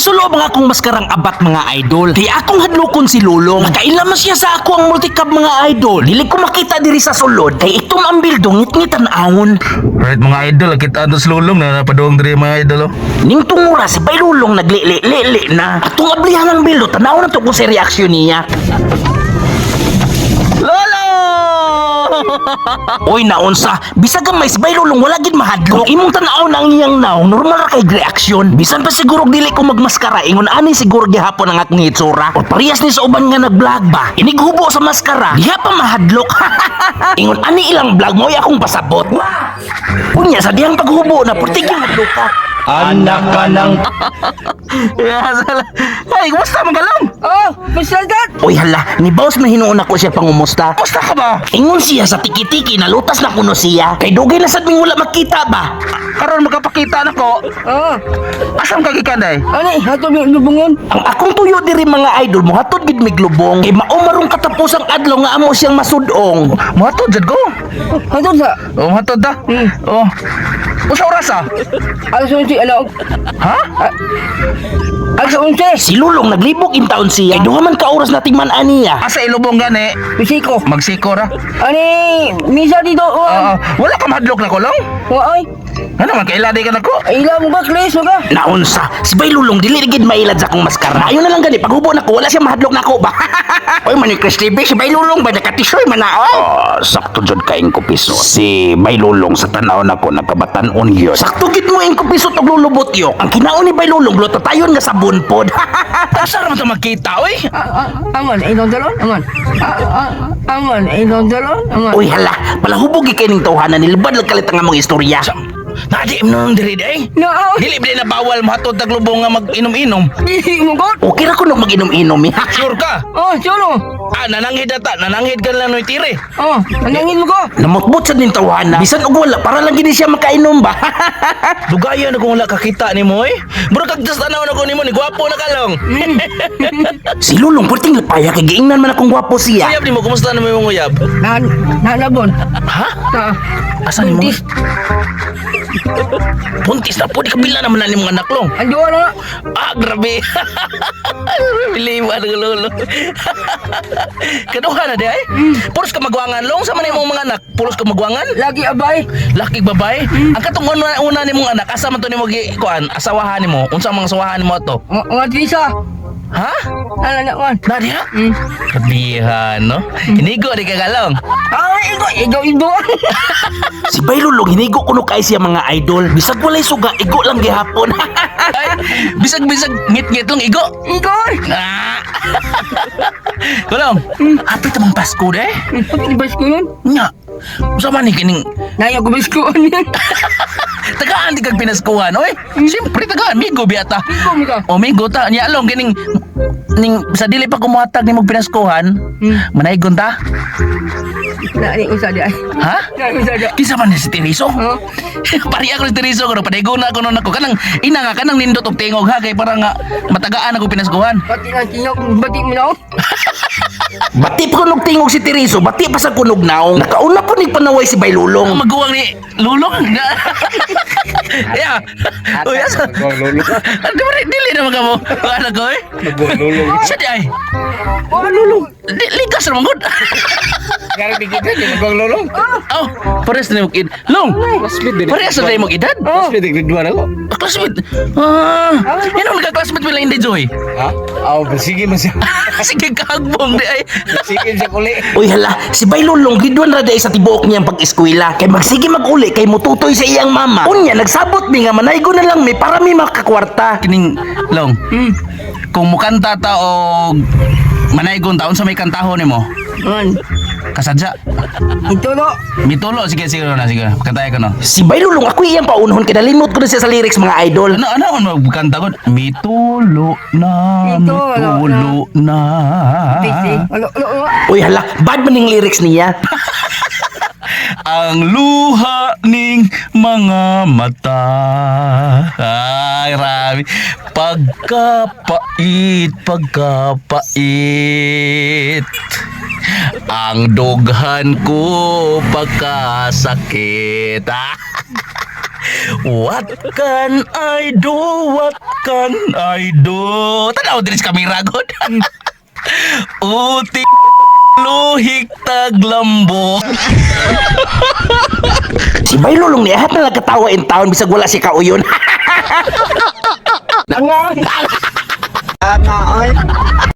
isulob ang akong maskarang abat, mga idol. Kay akong hadlokon si Lulong. Nakaila man siya sa ako ang multicab, mga idol. Dili ko makita diri sa sulod kay itom ang bildo, ngit-ngitan awon. Right, mga idol, kita ato sa Lulong na napadung diri, mga idol, oh. Ning tungura si Bay Lulong naglili-lili na. Atong ablihan ang bildo, tanaw na to kung sa reaksyon niya. Lolo! Oy, naunsa, bisag gamay si Bay Lulong wala gid mahadlok. Kung imong tan-aw na ang iyang naong, normal ra kay reaksyon. Bisan pa siguro dili ko magmaskara, ingon ani siguro gihapon ang akong hitsura. O parehas ni sa uban nga nag-vlog ba. Inighubo sa maskara, diha pa mahadlok. Ingon ani ilang vlog mo akong pasabot. Unya sa dihang paghubo na putik yung hadlok ka. Anak ka ng Ay, kumusta mga galong? Oh, Mr. Dad! Oy hala, ni boss na hinuon ako siya pangumusta. Kumusta ka ba? Ingon siya sa tiki-tiki na lutas na kuno siya. Kay dugay na sad ming wala makita ba. Karon makapakita na ko. Oh, Asam ka gikan day? ano eh, hato yung lubungon. Ang akong tuyo diri, mga idol, mohatod gid miglubong kay mao marong katapusang adlaw nga amo siyang masudong. Mohatod jud ko. Oh, hato sa. Oh, mohatod ta. Oh. Usa oras ah? Alas 11, alaog. Ha? Alas 11, Si Lulong naglibog in taon siya. Kay duha man ka oras nating man aniya. Asa ilubong gani? Bisiko. Magsiko ra. Ano eh, misa dito, oh. Oo. Wala ka mahadlok na ko long? Ay, Ano man kaila di ka nako? ay, ila mo ba, Chris, mo ka? Naunsa, si Bay Lulong dili gid mailad sa akong maskara. Ayon na lang gani paghubo nako wala siya mahadlok nako ba. Oy man ni Chris TV, si Bay Lulong ba nakatisyoy man na oy. Oh, sakto jud ka ingko piso. Si Bay Lulong sa tan-aw nako nagkabatan-on gyud. Sakto gid mo ingko piso og lulubot yo. Ang kinaon ni Bay Lulong glutatayon nga sabon pod. Asa ra man to magkita oy? Ah, ah, aman, ay, dalon, aman. Ah, ah, aman, ay, dalon, aman. Uy hala, palahubog gid kay ning tawhana nilbad lang kalit ang among istorya. Nadi imnon diri day. Na, ah, Dili ba na bawal mohatod tag lubong nga mag-inom-inom? di mo ko. Okay ra kuno mag-inom-inom eh. Sure ka? Oh, sure. Ah, nananghid na ta, nananghid ka lang noy tire. Oh, anangin mo ko. Namutmot sa ning tawhana. Bisan og wala para lang gini siya makainom ba. Dugayan na kung wala kakita ni mo eh. Bro, kag just tanaw na ko nimo ni gwapo na kalong. Si Lulong perting lapaya kay giingnan man akong gwapo siya. Uyab nimo, kumusta na mo imong uyab? Na, na, labon. Ha? Na, Asa nimo? Buntis. Buntis na po, di kabila naman na nimong anak long. Ang duwa na. Ah, grabe. Believe ano lolo. Kaduha na di ay. Pulos ka magwangan long sa man imong mga anak. Pulos ka magwangan. Lagi abay. Laki babae. Ang katong una, una nimong anak, asa man to nimo gi kuan, asawahan nimo? Unsa ang mga asawahan nimo ato? Mga mga trisa. Ha? Ano na, man. Na diha? Hmm. Grabihan, no? Inigo di ka galong. Ay, igo, igo, igo. Si Bay Lulong hinigo kuno kay siya, mga idol. Bisag walay suga, igo lang gihapon. Ay, bisag-bisag ngit-ngit lang igo. Igo. Ah. Kulong, hapit amang Pasko de. Di ba ko yun? Nya. Unsa man ni kining Naya ko ba ko yun? Tagaan di kag pinaskuhan, oy. Siyempre tagaan migo biata. Migo, migo. O migo ta nya long kining ning sa dili pa kumuhatag nimo pinaskuhan, manaygon ta? Nani ko sa di ay. Ha? Nani ko sa di. Kinsa man ni si Teriso? Oh. Pari ako ni Teriso kuno padaygon na kuno nako kanang ina nga kanang nindot og tingog ha kay para nga matagaan ako pinaskuhan. Pati na tingog, bati mo na ako. Bati pa kunog tingog si Teriso, bati pa sa kunog naong. Nakauna po ni panaway si Bay Lulong. Ang maguwang ni Lulong. Ya. Uy, asa? Lulong. Di ba dili naman kamo? Ano ko eh? Lulong. Siya di ay. Oh, lulong. Di, ligas naman gud. Gari di kita di magong lulong. Oh, pares na imong id. Long. Classmate din. Pares na imong edad. Classmate grade 1 ako. Ah, classmate. Ah, yan ang nagka-classmate mo lang hindi Joy. Ha? Aw, sige man siya. Sige kahagbong di ay. Sige siya uli. Uy hala, si Bay Lulong gidwan ra day sa tibuok niyang pag-eskwela. Kay magsige mag-uli kay mututoy sa iyang mama. Unya nagsabot mi nga manaygo na lang mi para mi makakwarta. Kining Long. Kung mukanta ta og manaygon taon sa may kantahon nimo. Man, Kasadya. ito no. Mitulo sige sige na sige. Kantay ko no. Si Bay Lulong ako iyang paunhon kay nalimot ko na siya sa lyrics, mga idol. Ano ano ang magkanta ko? Mitulo na, Mitulo mitulo na. Busy. Alo, alo, alo. Uy hala, bad man ning lyrics niya. Ang luha ning mga mata. Ay, grabe. Pagkapait, pagkapait. Ang dughan ko pagkasakit. Ah. What can I do? What can I do? Tanaw din sa kamera god. Uti luhik taglambo. Si Bailolong niya hat na nagkatawa in town bisag wala si kauyon. Nga. Nga.